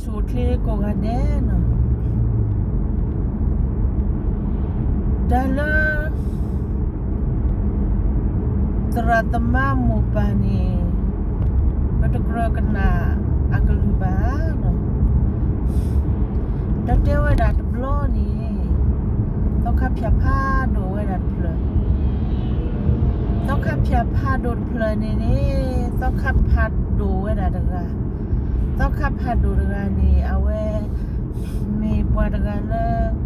ဆိၣ်ချ့ကိးဂၤဒဲးနီၤ, တၢ်လၢ သရၣ်သမါမိၢ်ပၢ်န့ၣ် ပတကြၢးကနၣ်အကလုၢ်ဘၣ်နီၤ, တၢ်တဲဝဲဒၣ်တဘျီန့ၣ် သီခါဖၠၣ်ဖးဒိၣ်ဝဲဒၣ်တဖျၢၣ်, သီခါဖၠၣ်ဖးဒိၣ်တဖျၢၣ်န့ၣ်န့ၣ် သီခါဖးဒိၣ်ဝဲဒၣ်တဂၤ, သီခါဖးဒိၣ်တဂၤန့ၣ် အဝဲ မ့ၢ်ပှၤတဂၤလၢ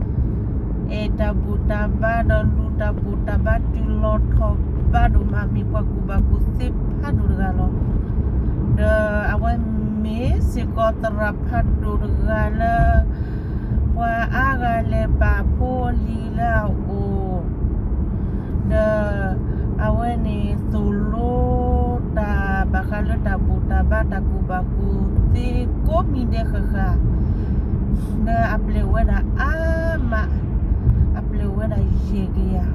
အဲၣ်တၢ်ဘူၣ်တၢ်ဘါဒီးလူၤတၢ်ဘူၣ်တၢ်ဘါတုၤလီၤထီၣ်ဘါဒိၣ်မး မ့ၢ်ပှၤကူၣ်ဘၣ်ကူၣ်သ့ဖးဒိၣ်တဂၤလီၤ. ဒီးအဝဲမ့ၢ်စ့ၢ်ကီးသရၣ်ဖးဒိၣ်တဂၤလၢ ပှၤအါဂၤလဲၤပာ်ဖှိၣ်လံာ်လၢအအိၣ် ဒီးအဝဲန့ၣ်သိၣ်လိတၢ်ဘၣ်ဃးလၢတၢ်ဘူၣ်တၢ်ဘါ တၢ်ကူၣ်ဘၣ်ကူၣ်သ့ကိးမံၤဒဲးဃၣ်ဃၣ်, ဒီးအပျဲၢ်ဝဲဒၣ်အါမး, အပျဲၢ်ဝဲဒၣ်ယဲၢ်ကယၤ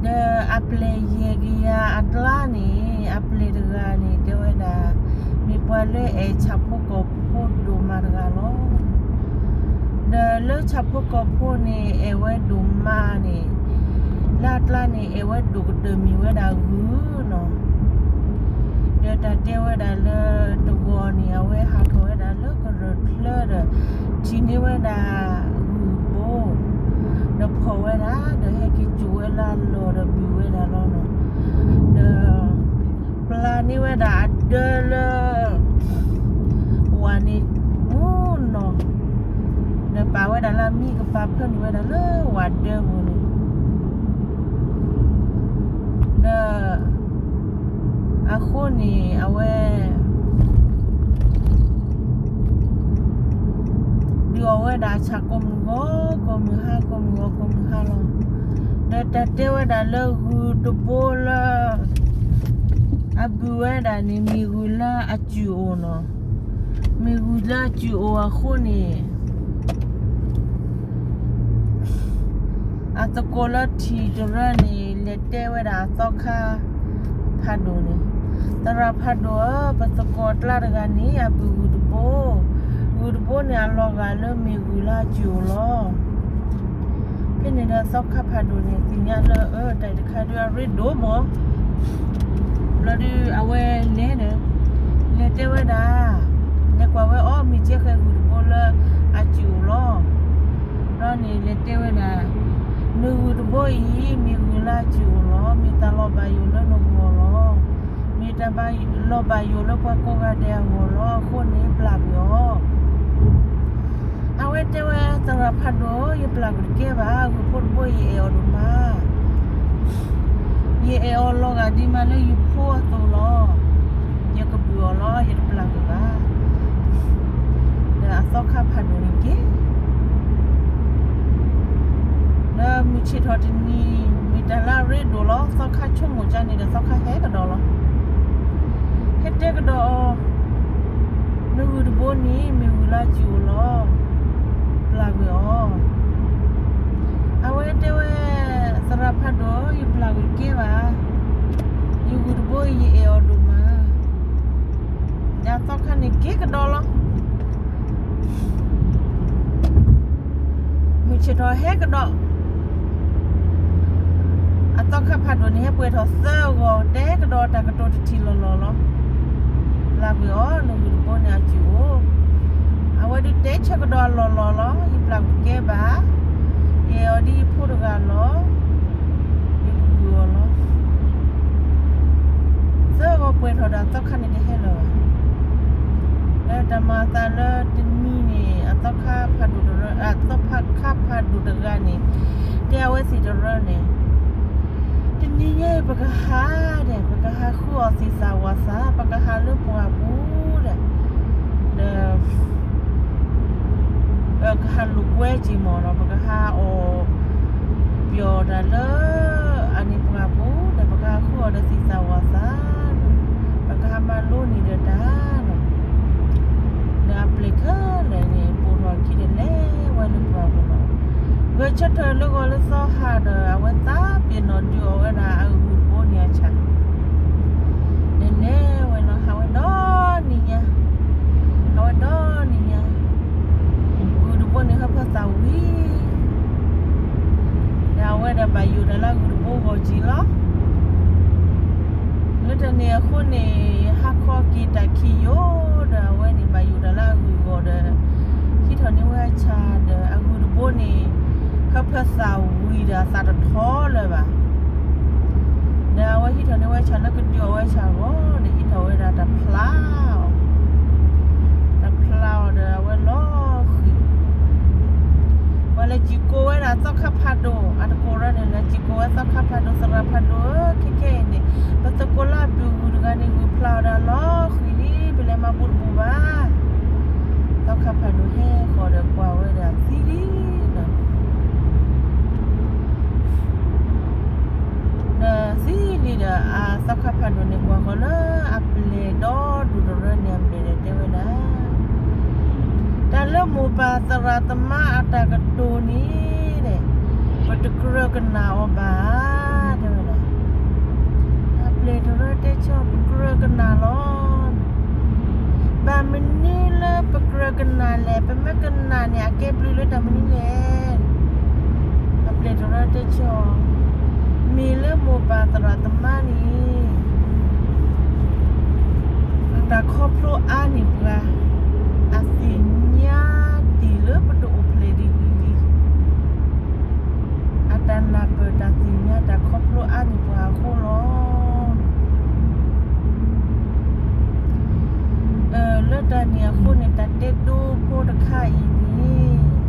ဒီးအပျဲၢ်ယဲၢ်ကယၤအကျါန့ၣ် အပျဲၢ်တဂၤန့ၣ် တဲဝဲဒၣ် မ့ၢ်ပှၤလၢအဲၣ်ဆၣ်ဖိကီၢ်ဖိဒိၣ်မးတဂၤလီၤ. ဒီးလၢဆၣ်ဖိကီၢ်ဖိန့ၣ် အဲၣ်ဝဲဒိၣ်မးန့ၣ် လၢအကျါန့ၣ် အဲၣ်ဝဲဒိၣ်ကတၢၢ်မ့ၢ်ဝဲဒၣ်ဂုၢ်နီၤ. ဒီးတၢ်တဲဝဲဒၣ်လၢတဂီၤန့ၣ် အဝဲဟးထီၣ်ဝဲဒၣ်လၢကရၢၢ်ချၢဒီး ထံၣ်န့ၢ်ဝဲဒၣ်ဂုၢ်တဘိ ဒီးဖီၣ်ဝဲဒၣ် ဒီးဟဲက့ၤစိာ်ဝဲလၢအလီၢ်ဒီးဘုၣ်ဝဲဒၣ်လီၤနီၤ. ဒီးပျၢ်န့ၢ်ဝဲဒၣ်အဒၢလၢ ဝၤန့ၣ်မူနီၤ, ဒီးပာ်ဝဲဒၣ်လၢအမံကပၤဖၢနုာ်ဝဲဒၣ်လၢဝၤဒၢပူၤန့ၣ်, ဒီးအဃိန့ၣ် အဝဲ ဒုးအီၣ်ဝဲဒၣ်ဆၣ်ကိးမုၢ်ဂီၤ ကိးမုၢ်ဟါ ကိးမုၢ်ဂီၤ ကိးမုၢ်ဟါလီၤ. ဒီးတၢ်တဲဝဲဒၣ်လၢဂုၢ်တဘိလၢ အဘုၣ်ဝဲဒၣ်န့ၣ် မ့ၢ်ဂုၢ်လၢအစုၣ်အိၣ်နီၤ. မ့ၢ်ဂုၢ်လၢအစုၣ်အိၣ်အဃိန့ၣ် အသကိးလၢထံၣ်တရၢန့ၣ် လဲၤတဲဝဲဒၣ်အသီခါဖးဒိၣ်န့ၣ်, သရၣ်ဖးဒိၣ်ဧၢ, ပသကိးအကျါတဂၤန့ၣ် အဘုၣ်ဂုၢ်တဘိ, ဂုၢ်တဘိန့ၣ် အလီၤဂာ်လၢမ့ၢ်ဂုၢ်လၢအစုၣ်အိၣ်လီၤ. ဖဲန့ၣ်ဒီးသီခါဖးဒိၣ်န့ၣ် သ့ၣ်ညါလၢ အၢ တၢ်တခါဒုးအရ့ဒိၣ်မး ဘျီဒုးအဝဲလဲၤဒီး လဲၤတဲဝဲဒၣ်, လဲၤကွၢ်ဝဲအီၤ မ့ၢ်ကဲဃဲဂုၢ်တဘိလၢအစုၣ်အိၣ်လီၤ. ဘျီန့ၣ်လဲၤတဲဝဲဒၣ်, နဂုၢ်တဘိအံၤ မ့ၢ်ဂုၢ်လၢအစုၣ်အိၣ်လီၤ. မ့ၢ်တၢ်လီၤဘၣ်ယိၣ်လၢနဂီၢ်လီၤ. မ့ၢ်တၢ်ဘၣ်လီၤဘၣ်ယိၣ်လၢပှၤကိးဂၤဒဲးအဂီၢ်လီၤ. အဃိန့ၣ်ပျၢ်ကွံာ်အီၤ. အဝဲတဲဝဲ သရၣ်ဖးဒိၣ်ဧၢ, ယပျၢ်ကွံာ်တကဲဘၣ်. ဂုၢ်ဖိတဘိယအဲၣ်အီၤဒိၣ်မး. ယအဲၣ်အီၤလီၤဂာ်ဒ်မးလၢယဖိအသိးလီၤ. ယကဘုၣ်အီၤလီၤ, ယတပျၢ်ကွံာ်ဘၣ်. ဒီးအသီခါဖးဒိၣ်န့ၣ်က့ၤ ဒီးမုၢ်ဆ့ၣ်ထီၣ်တနံၤ မ့ၢ်တၢ်လၢအရ့ဒိၣ်လီၤ. သီခါဆိကမိၣ်ကန့ၣ်ဒီး သီခါဟဲကဒီးလီၤ. ဟဲတဲကဒီးအီၤ, နဂုၢ်တဘိန့ၣ် မ့ၢ်ဂုၢ်လၢအစုၣ်အိၣ်လီၤ. ပျၢ်ကွံာ်အီၤ. အဝဲတဲဝဲ, သရၣ်ဖးဒိၣ်ဧၢ, ယပျၢ်ကွံာ်တကဲဘၣ်. ယဂုၢ်တဘိအံၤ ယအဲၣ်အီၤဒိၣ်မး. ဒီးအသီခါန့ၣ်က့ၤကဒီးလီၤ. မုၢ်ဆ့ၣ်ထီၣ်ဟဲကဒီး, အသီခါဖးဒိၣ်န့ၣ် ဟဲပှဲၤထီၣ်သၢဂီၤ တဲကဒီးတၢ်ကတိၤတထံၣ်လီၤလီၤလီၤ. ပျၢ်ကွံာ်အီၤ, နဂုၢ်တဘိန့ၣ်အစုၣ်အိၣ်. အဝဲဒုးတဲဆၢကဒီးအလီၢ်လီၤလီၤ, ယပျၢ်ကွံာ်တကဲဘၣ်. ယအဲၣ်အီၤဒ်ယဖိတဂၤလီၤ. ယကဘုၣ်အီၤလီၤ. သၢဂီၤပှဲၤထီၣ်ဒီး အသီခါန့ၣ်တဟဲလၢၤဘၣ်. ဒီးတၢ်မၤအသးလၢတနံၤန့ၣ် အသီခါဖးဒိၣ်တရၢ, အသီခါဖးဒိၣ်တဂၤန့ၣ် တဲအဝဲသ့ၣ်တရၢန့ၣ်, တနံၤညါအံၤ ပကဟးဒီး ပကဟးဃုအီၣ်သ့ၣ်သၣ်ဝၣ်သၣ်, ပကဟးလၢပှၢ်ပူၤဒီး, ဒီး ကဟးလိာ်ကွဲက့ၤမ့ၢ်နီၤ, ပကဟးအီၣ်ပျီၢ်တၢ်လၢအန့ၣ်ပှၢ်ပူၤဒီး ပကဟးဃုအီၣ်ဒီးသ့ၣ်သၣ်ဝၣ်သၣ်, ပကဟးမၤလိန့ၢ်ဒီးတၢ်နီၤ. ဒီးအပျဲၢ်ခဲလၢာ်န့ၣ် ပိာ်ထီၣ်အခံဒီးလဲၤဝဲလၢပှၢ်ပူၤလီၤ. ဂဲၤဆၢထၢၣ်လၢဂီၤလၢသီဟါဒီး အဝဲသးပ့ၤနီၣ်ဒုးအီၣ်ဝဲဒၣ်အဂုၢ်တဘိန့ၣ်အဆၣ်, ဒီးလဲၤဝဲလီၤ. ဟးဝဲဒီနံၤညါ, ဟး ကီၢ်ကံလီၤ. လၢတၢ်န့ၣ်အဃိန့ၣ် ဟါခီက့ၤတၢ်ခံယိာ်ဒီး အဝဲန့ၣ်ဘၣ်ယိၣ်တၢ်လၢအဂုၤအဂီၢ်ဒီး ဟံးထီၣ်န့ၢ်ဝဲဆၣ်ဒီး အဂုၤတဘိန့ၣ် ဟၢဖၢသၣ်ဝံၤဒီးအသးတထီလၢၤဘၣ်. ဒီးအဝဲဟံးထီၣ်န့ၢ်ဝဲဆၣ်လၢကဒုးအီၣ်ဝဲဆၣ်အဂီၢ်ဒီး ဟံးထီၣ်ဝဲဒၣ်တၢ်ဖျါအီၤ, တၢ်ဖျါအီၤဒီးအဝဲလီၤဃံၤ ပှၤလဲၤစံၣ်ကိးဝဲဒၣ်သီခါဖးဒိၣ် အတကိးရၢန့ၣ် လဲၤစံၣ်ကိးဝဲသီခါဖးဒိၣ် သရၣ်ဖးဒိၣ်ဧၢ ခဲခဲအံၤန့ၣ် ပသကိးလၢအဘုၣ်ဂုၢ်တဂၤန့ၣ် ဂုၢ်ဖျါအီၤဒီးလီၤဃံၤလံ ပလဲၤမၤဘူတဘိဘၣ်. သီခါဖးဒိၣ်ဟဲဃီၤဒီးကွၢ်ဝဲဒၣ်သံလံဒီး ဒီးသံလံဒီး အသီခါဖးဒိၣ်န့ၣ် ကွၢ်ဃီၤလၢအပျဲၢ်ဒီဒူၣ်တရၢန့ၣ်အမဲာ်ဒီးတဲဝဲဒၣ်, တၢ်လၢမိၢ်ပၢ်သရၣ်သမါအတၢ်ကတိၤန့ၣ် ပတကြၢးကနၣ်အီၤဘၣ်ဧါ တဲဝဲဒၣ်. အပျဲၢ်တရၢတဲဆၢ ပကြၢးကနၣ်လီၤ. ဘၣ်မနုၤလၢပကြၢးကနၣ်လဲၣ်, ပမ့ၢ်ကနၣ်န့ၣ် အကဲဘျုးလၢတၢ်မနုၤလဲၣ်. အပျဲၢ်တရၢတဲဆၢ, မ့ၢ်လၢမိၢ်ပၢ်သရၣ်သမါန့ၣ် အတၢ်ခီဖျိအါန့ၢ်ပှၤ, အသ့ၣ်ညါတ့ၢ်လၢပတအိၣ်ဖျဲၣ်ဒ်အံၤလံ. အတၢ်နၢ်ပၢၢ်တၢ်သ့ၣ်ညါတၢ်ခီဖျိအါန့ၢ်ပှၤအဃိလီၤ. လၢတၢ်န့ၣ်အဃိန့ၣ် တၢ်တဲဒိဖိတခါအံၤန့ၣ် တဘျီတဘျီန့ၣ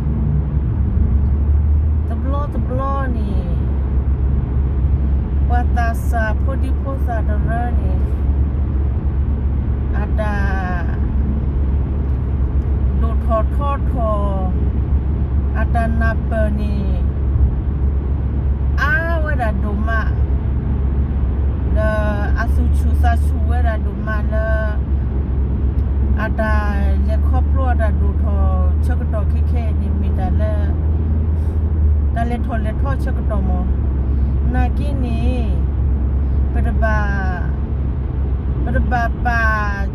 ် ပှၤသးစၢ်ဖိဒံဖိသၣ်တရၢန့ၣ် အတၢ် ဒိၣ်ထီၣ်ထီထီၣ် အတၢ်နၢ်ပၢၢ်န့ၣ် အါဝဲဒၣ်ဒိၣ်မး ဒီးအသူၣ်ဆူၣ်သးဆူၣ်ဝဲဒၣ်ဒိၣ်မးလၢ အတၢ်လဲၤခီဖျိအတၢ်ဒိၣ်ထီၣ်ဆၢကတီၢ်ခဲခဲအံၤန့ၣ် မ့ၢ်တၢ်လၢ တၢ်လဲၤထီၣ်လဲၤထီဆၢကတီၢ်မး. နာ်က့န့ၣ် ပတဘၣ် ပတဘၣ်ပာ်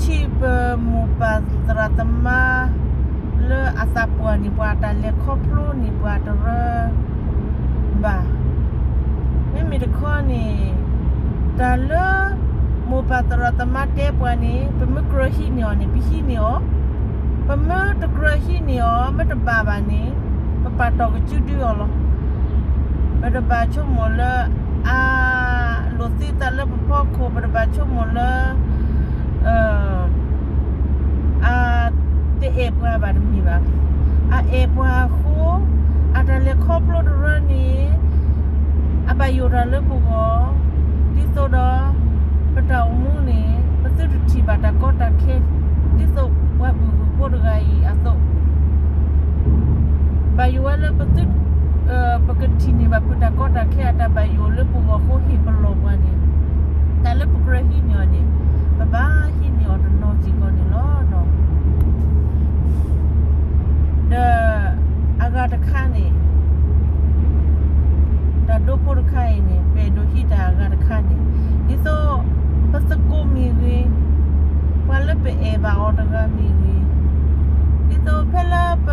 ထံၣ်ပမိၢ်ပၢ်သရၣ်သမါ လၢအသးပှၢ်န့ၢ်ပှၤ အတၢ်လဲၤခီဖျိန့ၢ်ပှၤတရၢဘၣ်. မ့မ့ၢ်တခီန့ၣ် တၢ်လၢ မိၢ်ပၢ်သရၣ်သမါတဲပှၤန့ၣ် ပမ့ၢ်ကြၢးဟံးန့ၢ်အီၤန့ၣ် ပဟံးန့ၢ်အီၤ, ပမ့ၢ်တကြၢးဟံးန့ၢ်အီၤ မ့ၢ်တဘၣ်ဘၣ်န့ၣ် ပပာ်တီၢ်ကစုဒုအီၤလီၤ. ပတဘၣ်ဆိကမိၣ်လၢ အလိာ်သံသးလၢပဖီခိၣ်, ပတဘၣ်ဆိကမိၣ်လၢ အတအဲၣ်ပှၤဘၣ်တမ့ၢ်ဘၣ်. အအဲၣ်ပှၤအဃိ အတၢ်လဲၤခီဖျိတရၢန့ၣ် အဘၣ်ယိၣ်တၢ်လၢပဂီၢ်, ဒ်သိးဒီး ပတၢ်အိၣ်မူန့ၣ် ပသုတထံၣ်ဘၣ်တၢ်ကီတၢ်ခဲ ဒ်သိးပှၤဘုၣ်ဂုၢ်ဖိတဂၤအံၤအသိး ဘၣ်ယိၣ်ဝဲလၢပသု ပကထံၣ်န့ၢ်ဘၣ်ဖုးတၢ်ကီတၢ်ခဲအတၢ်ဘၣ်ယိၣ်လၢပဂီၢ်အဃိ ဟ့ၣ်ပလီၢ်ပှၤန့ၣ် တၢ်လၢပကြၢးဟံးန့ၢ်အီၤန့ၣ် ပဘၣ်ဟံးန့ၢ်အီၤတနီၤစ့ၢ်ကီးန့ၣ်လီၤ. ဒီးအဂၤတခါန့ၣ် တၢ်ဒိဖိတခါအံၤန့ၣ် ပအဲၣ်ဒိးဟံးတၢ်အဂၤတခါန့ၣ် ဒ်သိး ပသကိးမ့ၢ်ဂ့ၤ, ပှၤလၢပအဲၣ်ဘၣ်အီၤတဂၤမ့ၢ်ဂ့ၤ, ဒ်သိးဖဲလၢပ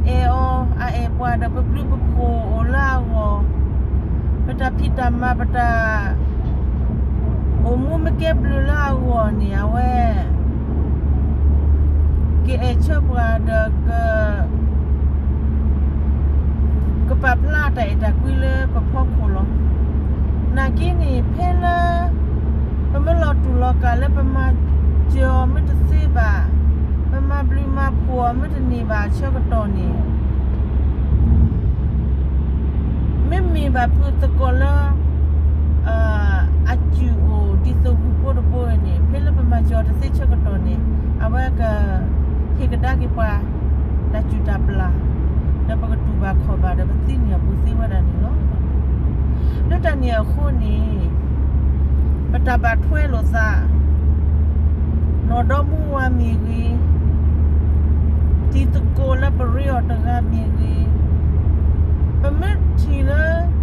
အဲၣ်အီၤ အအဲၣ်ပှၤဒီး ပဘျုးပဖှိၣ်အိၣ်လၢအဂီၢ်, ပတၢ်ဖံးတၢ်မၤ ပတၢ် အိၣ်မူမ့ၢ်ကဲဘျုးလၢအဂီၢ်န့ၣ် အဝဲ ကအဲၣ်ဆၢပှၤဒီး ကပာ်ဖျါတၢ်အဲၣ်တၢ်ကွံလၢပဖီခိၣ်လီၤ. နာ်က့န့ၣ် ဖဲလၢ ပမ့ၢ်လီၤတူာ်လီၤကာ်လၢပမၤစၢၤအီၤမ့ၢ်တသ့ဘၣ်, ပမၤဘျုးမၤဖှိၣ်အီၤမ့ၢ်တန့ၢ်ဘၣ်အဆၢကတီၢ်န့ၣ် မ့မ့ၢ်ဘၣ်ဖုးသကိးလၢ အစူၢ်အိၣ်ဒ်သိးဂုၢ်ဖိတဘိန့ၣ် ဖဲလၢပမၤစၢၤအီၤတသ့ဆၢကတီၢ်န့ၣ် အဝဲကဟ့ၣ်ကဒါက့ၤပှၤ တၢ်စူၢ်တၢ်ပျၢ်, ဒီးပကတူၢ်ဘၣ်ခီၣ်ဘၣ်ဒီးပသံန့ၢ်အပူၤသ့ဝဲဒၣ်န့ၣ်လီၤ. လၢတၢ်န့ၣ်အဃိန့ၣ် ပတၢ်ဘၣ်ထွဲလိာ်သး နီၢ်ဒီမါဝၤမ့ၢ်ဂ့ၤ, တံၤသကိးလၢပရ့အီၤတဂၤမ့ၢ်ဂ့ၤ, ပမ့ၢ်ထံၣ်လၢ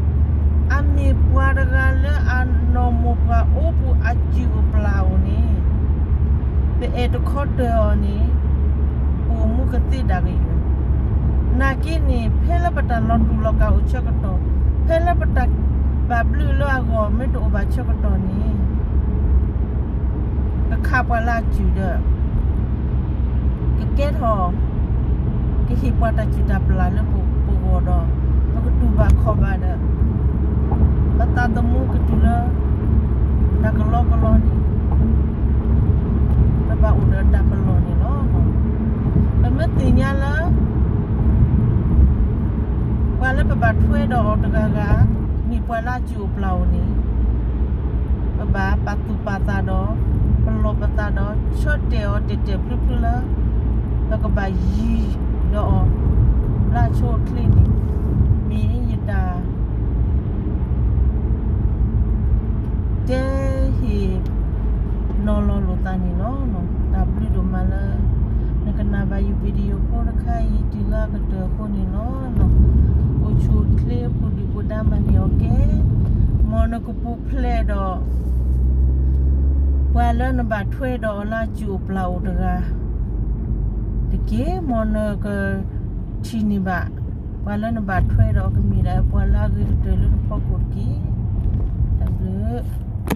အမ့ၢ်ပှၤတဂၤလၢအနီၢ်မိၢ်ပှၢ်အိပူၤအစူၢ်အိၣ်ပျၢ်အိၣ်န့ၣ် ပအဲၣ်တခီတၢၢ်အီၤန့ၣ် ပအိၣ်မူကသ့ဒၣ်ကယဲၢ်. နာ်က့န့ၣ် ဖဲလၢပတၢ်လီၤတူာ်လီၤကာ်အိၣ်ဆၢကတီၢ် ဖဲလၢပတၢ်ဘၣ်ဘျုးလၢအဂီၢ်မ့ၢ်တအိၣ်ဘၣ်ဆၢကတီၢ်န့ၣ်, ကခးပှၤလၢအစုၣ်ဒီး ကကဲထီၣ်, ကဟ့ၣ်ပှၤတၢ်စုၣ်တၢ်ပျၢ်လၢပဂီၢ်ဒီး ပကတူၢ်ဘၣ်ခီၣ်ဘၣ်ဒီး ပသးသမူကတုၤလၢ တၢ်ကလီကလီန့ၣ် ပဘၣ်အိၣ်ဒီးတၢ်ပလီၢ်န့ၣ်လီၤ. ပမ့ၢ်သ့ၣ်ညါလၢ ပှၤလၢပဘၣ်ထွဲဒီးအီၤတဂၤဂၤ မ့ၢ်ပှၤလၢအစုၣ်အိၣ်ပျၢ်အိၣ်န့ၣ်, ပဘၣ်ပာ်သူၣ်ပာ်သးဒီး ပလီၢ်ပသးဒီး ဆၢတဲာ်အီၤတဲာ်တဲာ်ဖျုဖျုလၢ ပကဘၣ်ယံၤဒီးအီၤ လၢအဆိအချ့န့ၣ် မ့ၢ်ယတၢ် တဲဟ့ၣ်နီၤလီၤလိာ်သးန့ၣ်လီၤ. တၢ်ဘျုးဒိၣ်မးလၢ နကနၣ်ဘၣ်ယ video ဖိတခါအံၤ တုၤလၢအကတၢၢ်အဃိန့ၣ်လီၤ. အိၣ်ဆူၣ်အိၣ်ချ့ပူၤဒုၣ်ပူၤဒါမၤန့ၢ်အီၤကဲ, မ်နကပူၤဖျဲးဒီး ပှၤလၢနဘၣ်ထွဲဒီးအီၤလၢအစုၣ်အိၣ်ပျၢ်အိၣ်တဂၤတက့ၢ်. မ်နကထံၣ်န့ၢ်ဘၣ် ပှၤလၢနဘၣ်ထွဲဒီးအီၤကမ့ၢ်ဒၣ်ပှၤလၢအဂ့ၤကတၢၢ်လၢနဖီခိၣ်တက့ၢ်. တၢ်ဘျုး